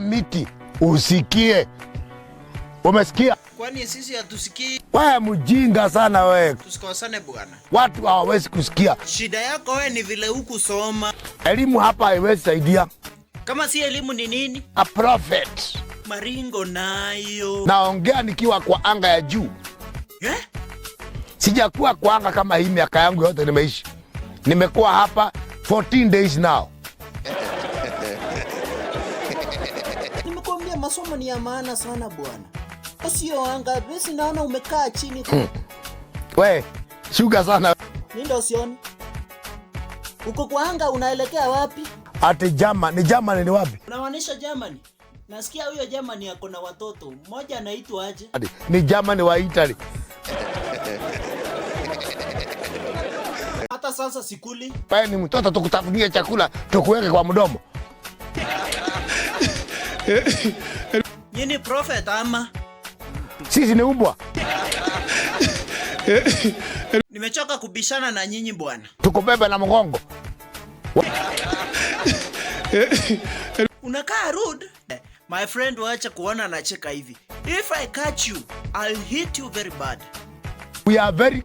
We miti usikie. Umesikia? Kwani sisi hatusikii? We mjinga sana we. Tusikosane bwana. Watu hawawezi kusikia. Shida yako we ni vile hukusoma. Elimu hapa haiwezi saidia. Kama si elimu ni nini? A prophet. Maringo nayo. Naongea nikiwa kwa anga ya juu. Eh? Sijakuwa kwa anga kama hii miaka yangu yote nimeishi. Nimekuwa hapa 14 days now. Nimekuambia masomo ni ya maana sana bwana. Sio anga, basi naona umekaa chini. We, shuka sana. Mimi ndo sioni. Uko kwa anga unaelekea wapi? Ati Germany, ni Germany ni wapi? Unamaanisha Germany? Nasikia huyo Germany ako na watoto. Mmoja anaitwa aje? Ni Germany wa Italy. Hata sasa sikuli. Wewe ni mtoto, tukutafunie chakula tukuweke kwa mdomo. Nyinyi prophet ama? Sisi ni umbwa. Nimechoka kubishana na nyinyi bwana. Tukubebe na mgongo. Unakaa rude. My friend, wacha kuona nacheka hivi. If I catch you, I'll hit you very bad. We are very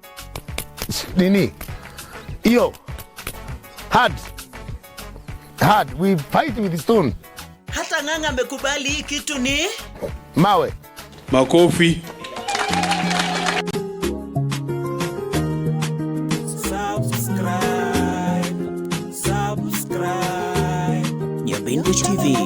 nini? Iyo hard. Hard. We fight with stone. Hata Ng'ang'a amekubali hii kitu ni mawe. Makofi. Subscribe. Subscribe. Nyabindu TV.